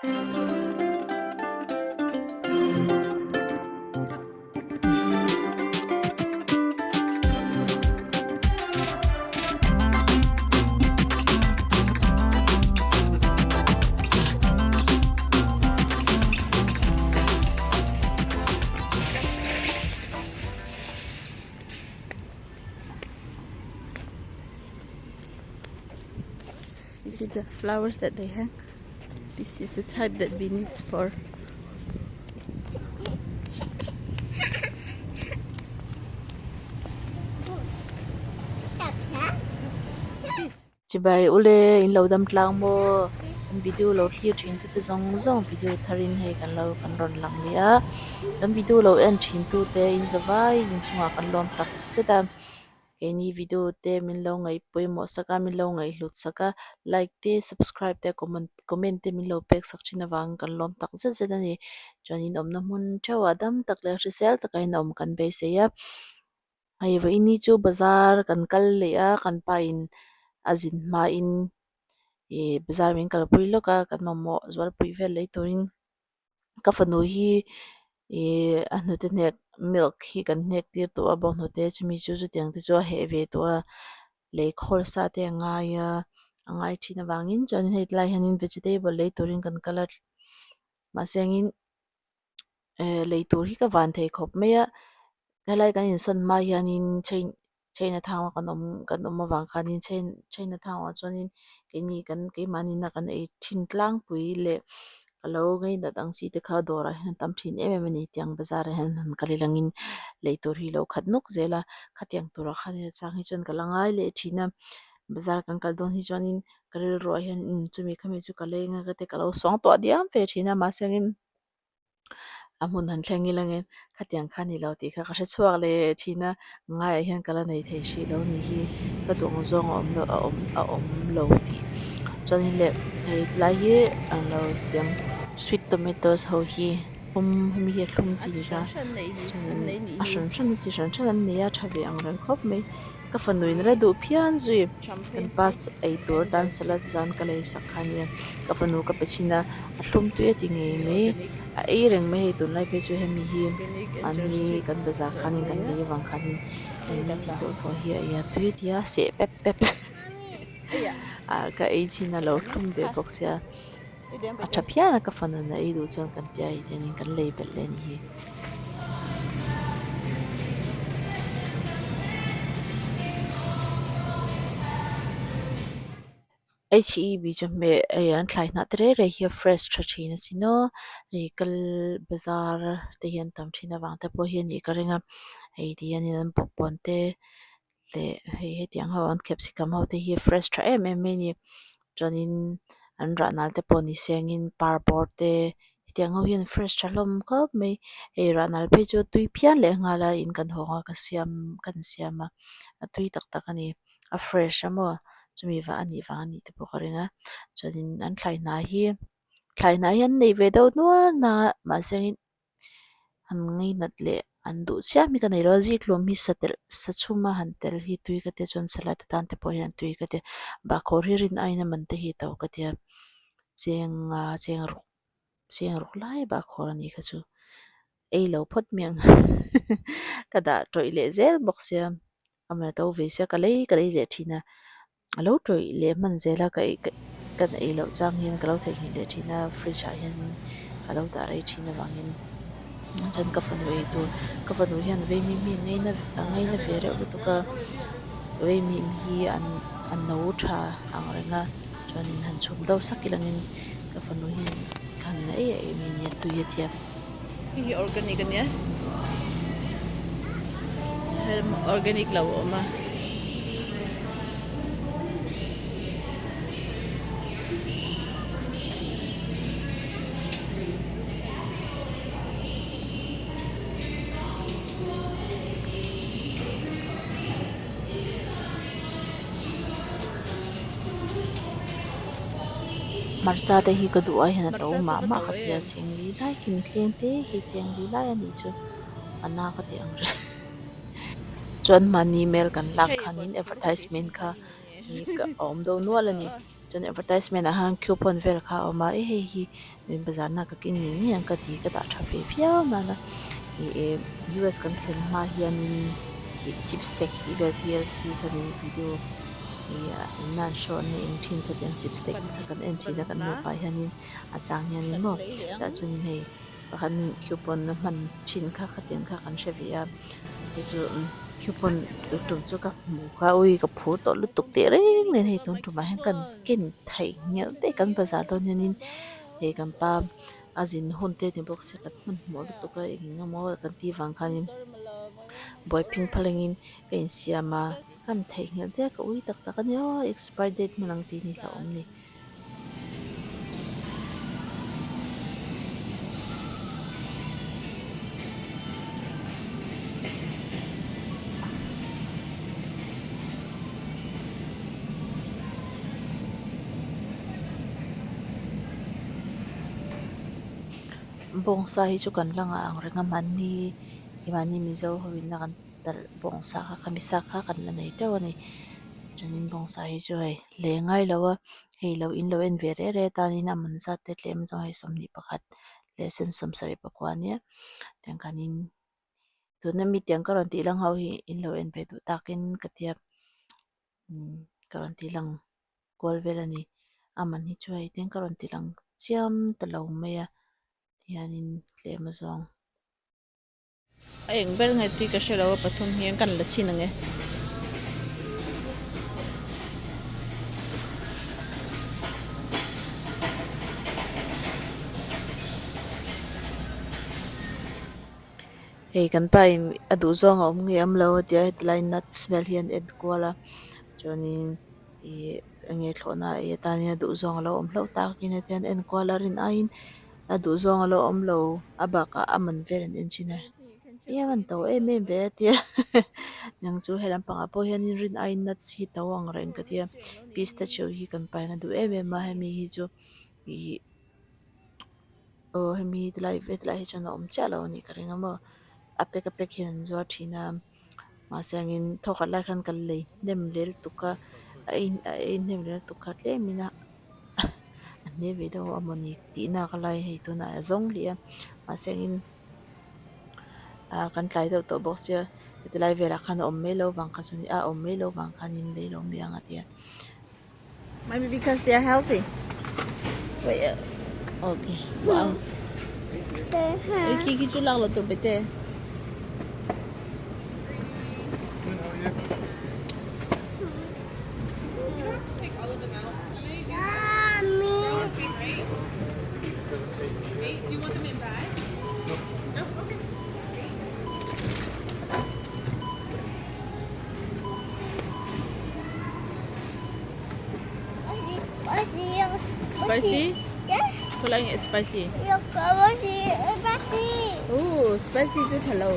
You see the flowers that they hang? This is the type that we need for Chibai ule in lo dam tlang maw kan video lo thlir thin tu te zawng zawng video thar in hei kan lo kan rawn lang leh a kan video lo en thin tu te in zavai in inchungah kan lawm tak zet a. Keini video te min lo ngaih pawimawh sak a min lo ngaihhlut sak a like te subscribe te comment comment te min lo pek sak thin avangin kan lawm tak zet zet a ni chuanin awmna hmun theuhah dam tak leh hrisel taka in awm kan beisei a hei vawiin hi chu bazar kan kal leh a kan pa in a zin hmain ih bazar min kalpui lawk a kan mamawh zualpui vel lei turin. Ka fanu hi ih a hnute hnek milk hi kan hnek tir tawh a bawnghnute chumi chu chutiang te chu a heh ve tawh a lei khawl sa te a ngai a a ngai thin avangin chuanin hei tilai hianin vegetable lei turin kan kal a mahse angin eh lei tur hi ka van thei khawp mai a helai kan insawn hma hianin China town a kan awm kan awm avang khanin China town ah chuanin keini kan keimahni ina kan ei thin tlangpui leh ka lo ngainat ang chi te kha dawrah hian a tam thin em em a ni tiang bazar ah hian han kal ilangin lei tur hi a lo khat nawk zel a khatiang turah khanin a chang hi chuan ka la ngai leh thin a bazar kan kal dawn hi chuanin ka rilruah hian chumi khami chu ka leng a ka ti ka lo suang tawh diam ve thin a mahse angin. A hmun han thleng ila nge khatiang kha ni lo tih kha ka hre chhuak leh thin a ngaiah hian ka la nei thei hrih lo ni hi ka duh ang zawng a awm lo a awm a awm lo tih chuanin leh hei tilai hi ang lo tiang sweet tomatoes ho hi hlum hemi hi a thlum chi ni ta chuanin a hran hran a chi hran hran an nei a tha ve ang reng khawp mai. Ka fanu in la duh phian zui kan pass ei tur tan salad chuan ka lei sak kha ania ka fanu ka pe chhin a a thlum tui a ti ngei mai a ei reng mai hei tunlai phei chu hemi hi mahni kan bazar khanin kan lei avang khanin hei nitin deuh tawh hi a ei a tui a ti a seh pep pep ah ka ei chhin a lo thlum ve bawk sia a tha phian a ka fanu in a ei duh chuan kan tia hei tiangin kan lei belh leh a ni hi. H E B chawhmeh hei an thlai hnah te reng reng hi a fresh tha thin a sin aw hei kal bazar te hian tam thin avang te pawh hi a nih ka ring a hei ti hianin an bawkbawn te leh hei hetiang ho an capsicum ho te hi a fresh tha em em mai a ni chuanin an rah nal te pawh ni sengin parbawr te hetiang ho hian fresh tha hlawm khawp mai hei rah nal phei chu a tui phian leh nghal a in kan hawng a ka siam kan siam a a tui tak tak a ni a fresh a maw chumi vang a nih vang a nih te pawh ka ring a chuanin an thlai hnah hi thlai hnah hi an nei ve deuh nual na mahse an ngainat leh an duh chiam hi ka nei lo a zikhlum hi sa telh sa chhum a han tel hi tui ka tia chuan salad atan te pawh hian tui ka tia bahkhawr hi rin aiin a man te hi to ka tia cheng a cheng ruk cheng ruk lai bahkhawr a nih kha chu ei lo phawt mai ang ka dah tawih leh zel bawk sia a mah to ve sia ka lei ka lei leh thin a. A lo tawih leh hman zel a ka ei kan ei loh chang hian ka lo theihnghilh leh thin a fridge ah hianin ka lo dah rei thin avangin chuan ka fanu ei tur ka fanu hian vaimim hi a ngaina a ngaina ve reuh lutuk a vaimim hi an a no tha ang reng a chuanin han chhum deuh sak ilangin ka fanu hian khanin a ei a ei mai nia tui a tia. Hei hi organic ania organic lo a awm a. Hmarcha te hi ka duh a hian a to mah mah ka ti a chengli lai khi mithleng te hi chengli lai a nih chu a na ka ti ang reng chuan mahni mail kan lak khanin advertisement kha ih a awm deuh nual a ni. Chuan advertisement ah khan coupon vel kha a awm a e hei hi bazar na ka keng ngei ngei ang ka ti ka dah tha ve viau nana ih eh US kan thlen hma hianin ih chips tag tih vel T L C khami video ih in an show an eng thin kha tiang chips tag kha kan en thin a kan nupa hianin a chang hianin maw tah chuanin hei pakhat coupon a hman thin kha khatiang kha kan hre ve a chu chu coupon tun tum chu ka hmu kha ui ka phur tawh lutuk teh reng nen hei tun tumah hian kan ken theih ngheuh daih kan bazar dawn hianin hei kan pa a zin hun te ni bawk sia kan hmanhmawh lutuk a eng emaw kan tih vang khanin buai phing phalengin ka insiam a kan theih ngheuh daih a ka ui tak tak a nia aw expire date hman ang tih ni hlauhawm ni. Bawngsa hi chu kan la ngah ang reng a mahni mahni mizo ho in a kan talh bawngsa kha khami sa kha kan la nei teuh a ni chuanin bawngsa hi chu hei leh ngai lo a hei lo in lo en ve reh reh tanin a man zat te tlem zawng hei 21 leh sen 74 ania tiang khanin tuna mi tiang ka rawn tih lang ho hi in lo en ve duh takin ka tia umm ka rawn tih lang kual vel a ni a man hi chu hei tiang ka rawn tih lang chiam ta lo mai a tihianin tlem a zawng. A eng ber nge tui ka hre lo a pathum hian kan la chhin ang e. Hei kan pa in a duh zawng a awm ngei awm lo a tia heti lai nuts vel hi an en kual a chuanin ih enge thlawhna ei atanin a duh zawng a lo awm hlauh takin hetiang an en kual a rin aiin a duh zawng a lo awm lo a bakah a man vel an en thin a eng a man to em em ve a tia nang chu he lampangah pawh hianin rin aiin nuts hi to ang reng ka tia pistachio hi kan pain a duh em em a hemi hi chu ih aw hemi tilai hetilai hi chuan a awm chiah lo a nih ka ring a maw a pack a pack hian an zuar thin a mahse angin thawkhat lai khan kan lei hnem lel tuk a a ei a ei hnem lel tuk kha tlemin a a hne ve deuh a mawni tih nak a lai hei tunah a zawng hlih a mahse engin ah kan tlai deuh tawh bawk sia heti lai velah khan a awm mai loh vang kha chuan a awm mai loh vang khanin lei lo mai ang a ti a. Maybe because they are healthy. Wait, okay. Wow. Khi khi chu lak lo tur bete. Spicy? Khaw lai nge spicy? Oh, spicy chu tha lo.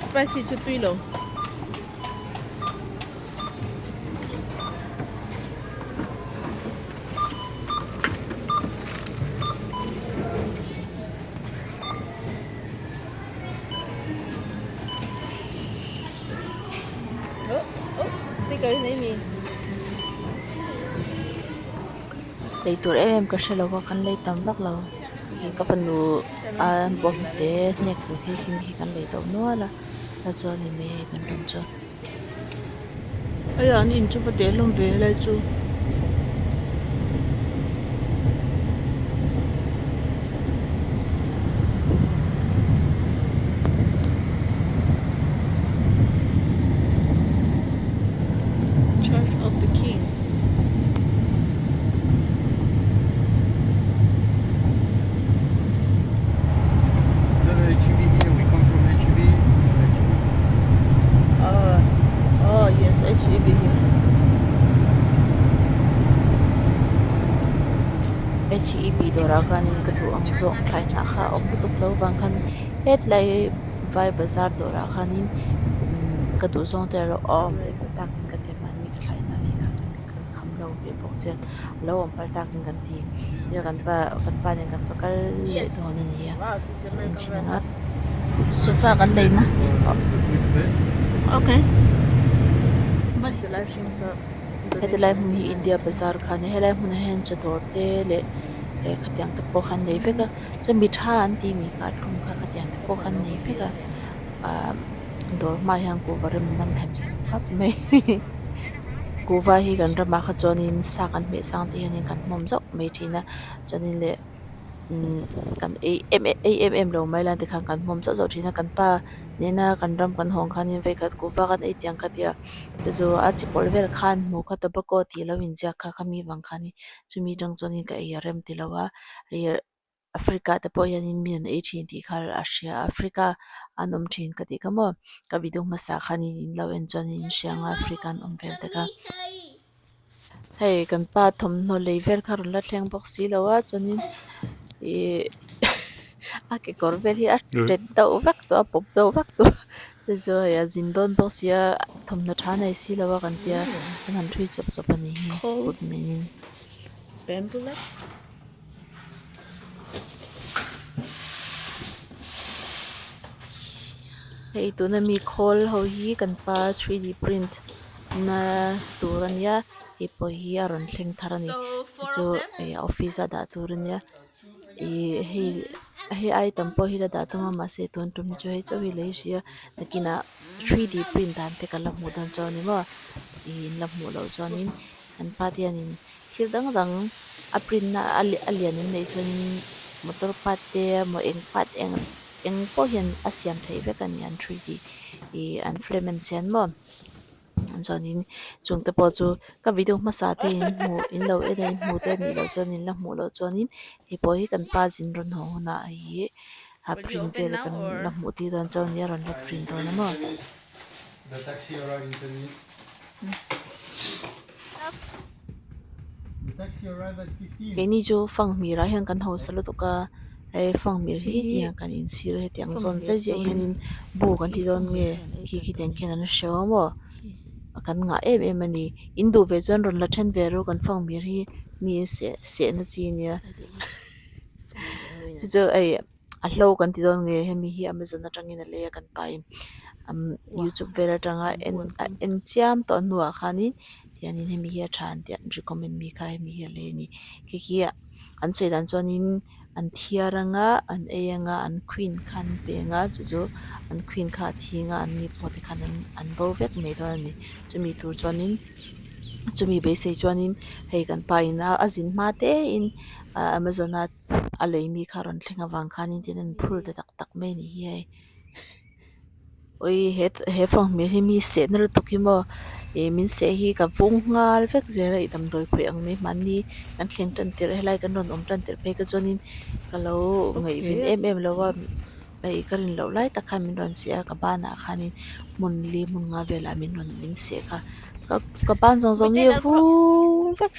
Spicy chu tui lo. Lei tur em em ka hre lo a kan lei tam vak lo hei ka fanu a bawngte hnek tur hi khi hi kan lei deuh nual a la chuan ni mai hei kan ram chu. Aya an in chu va teh hlawm ve helai chu. Church of the King. HEB here, we come from HEB. HEB. Oh, oh yes, HEB here. HEB dawrah khanin ka duh ang zawk thlai hnah kha a awm lutuk lo vang khan hetlai vai bazar dawrah khanin ka duh zawng te erawh a awm leh pawh takin ka ti a mahni ka thlai hnah leh kha ka kham lo ve bawk sia a lo awm palh takin kan ti kan pa kan pa nen kan va kal leh dawn a ni a kan en chhin ang a sofa kan lei na With bed. Okay. Heti lai hmun hi India bazar kha a ni a helai hmunah hian chaw dawr te leh eh khatiang te pawh kha an nei vek a chuan mi tha an tih mi kah thlum kha khatiang te pawh kha an nei vek a ah dawr hmaah hian kuhva rem nam hem hem khawp mai kuhva hi kan ramah kha chuanin sa kan hmeh chang te hianin kan hmawm zauh mai thin a chuanin leh umm kan ei em ei em em lo mai la tikhan kan hmawm zauh zauh thin a kan pa nena kan ram kan hawn khanin vawikhat kuhva kan ei tiang kha tia chu chu a chi pawlh vel khan hmuh kha tobacco tih lo inziak kha khami vang khanin chumi atang chuanin ka ei a rem ti lo a ih Africa te pawh hianin mi an ei thin tih kha a hria a Africa an awm thin ka tih kha maw ka video hmasa khanin in lo en chuan in hria ang a Africa an awm vel te kha. Hei kan pa thawmhnaw lei vel kha rawn la thleng bawk si lo a chuanin ihh a kekawr vel hi a tet deuh vek tawh a pawp deuh vek tawh a chu hei a zin dawn bawk si a thawmhnaw tha nei si lo a kan tia an han thui chawp chawp a ni hi kut nen in. Hei tuna mi khawl ho hi kan pa 3D print na tur a nia hei pawh hi a rawn thleng thar a ni chu chu ih office a dah tur a nia ih hei hei ai tam pawh hi la dah tum a mahse tun tum hi chu hei chauh hi lei hrih a nakinah 3D print dan te kan la hmuh dawn chuan a ni maw ih in la hmuh loh chuanin kan pa te hianin thil dang dang a print na a lian an neih chuanin motor part te emaw eng part eng eng pawh hian a siam theih vek a ni an 3D ih an frame an siam maw chuanin chung te pawh chu ka video hmasa te in hmuh in lo en a in hmuh te anih loh chuan in la hmuh loh chuanin hei pawh hi kan pa zin rawn haw hunah ih a print vel kan la hmuh tir dawn chuan a rawn la print dawn a maw. Keini chu fanghmirah hian kan hausa lutuk a hei fanghmir hi tiang kan insir a hetiang zawn zai zai hianin bu kan ti dawn nge khi khi tiang khian an hreu a maw kan ngah em em a ni in duh ve chuan rawn la then ve ru kan fanghmir hi mi seh sehna chi a nia chu chu hei a hlo kan ti dawn nge hemi hi amazon atangin a lei a kan pahin youtube vel atanga en a en chiam tawh hnuah khanin tianin hemi hi a tha an tih an recommend mi kha hemi hi a lei a ni khi khi an sawi dan chuanin an thiar anga an ei anga an queen kha an pe anga chu chu an queen kha a thing a an ni pawh te khan an bo vek mai dawn a ni chumi tur chuanin chumi beisei chuanin hei kan pa in a zin hma te in amazon a. A lei mi kha rawn thleng avang khanin tin an phur ta tak tak mai a ni hi hei ui he he fanghmir hi mi seh na lutuk hi maw ih min seh hi ka vung nghal vek zel a ih damdawi khawih ang mai mahni kan thleng tan tirh helai kan rawn awm tan tirh phei kha chuanin ka lo ngaihven em em lo a hei ka rin loh lai tak khan min rawn seh a ka banah khanin hmun li hmun nga velah min rawn min seh kha ka ka ban zawng zawng hi a vung vek.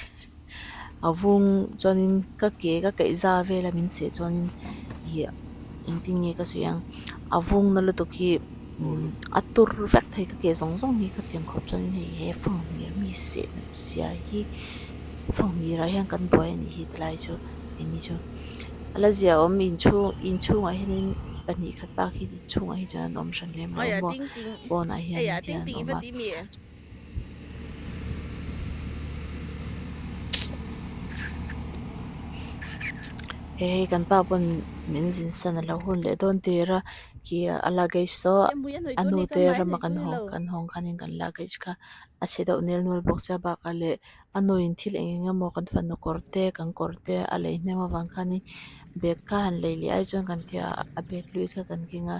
A vung chuanin ka ke ka kaih za vel a min seh chuanin ih engtin nge ka sawi ang a vung na lutuk hi a tur vek thei ka ke zawng zawng hi ka tiang khawp chuanin hei he fanghmir mi seh zia hi fanghmir ah hian kan buai a nih hi tilai chu eng ni chu a la zia awm inchhung inchhungah hianin pahnih khat bak hi inchhungah hi chuan an awm hran lem lo maw pawnah hian tian an awm a. He hei kan pa pawn min zin san a lo hun leh dawn tir a khi a luggage saw a nu te rama kan haw kan hawng khanin kan luggage kha a chhe deuh nel nual bawk sia bakah leh a nuin thil eng eng emaw kan fanu kawr te kan kawr te a lei hnem avang khanin bag kha han lei leh ai chuan kan tia a bag hlui kha kan keng a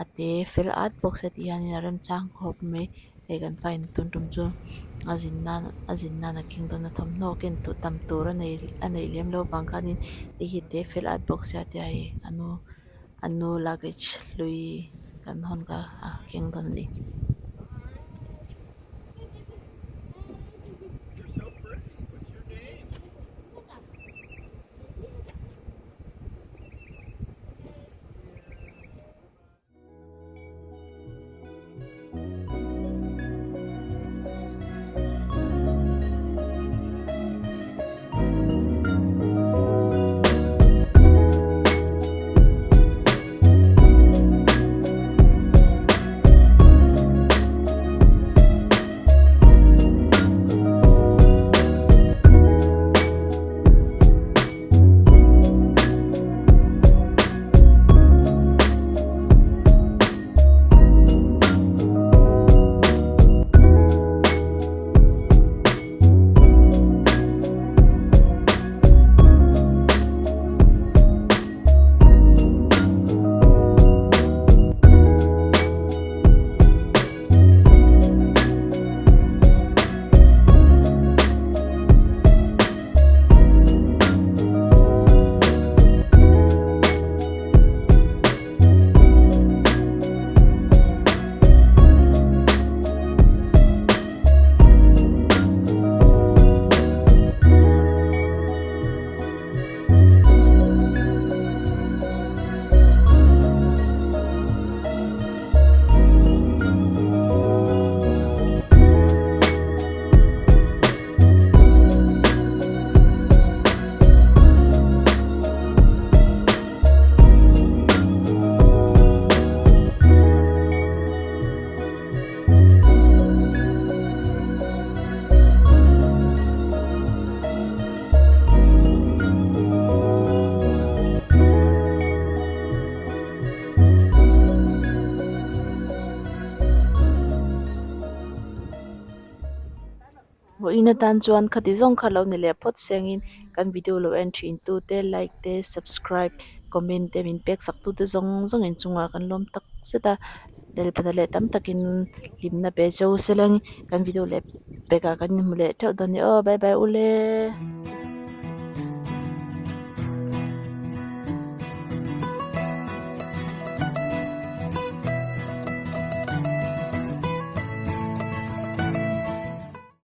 a te fel at bawk sia tih hianin a remchang khawp mai. Hei kan pa in tun tum chu a zin nan a zin nan a keng dawn a thawmhnaw ken tur tam tur a nei a neih lem loh vang khanin hei hi te fel at bawk sia tia hei a nu a nu luggage hlui kan hawn kha a keng dawn a ni. Vawiin atan chuan khati zawng kha lo ni leh phawt sengin kan video lo en thin tu te like te subscribe comment te min pek sak tu te zawng zawng inchungah kan lawm tak zet a lelpana leh tam takin hlimna pe cheu se leng kan video leh pekah kan inhmu leh theuh dawn a ni aw bye bye ule.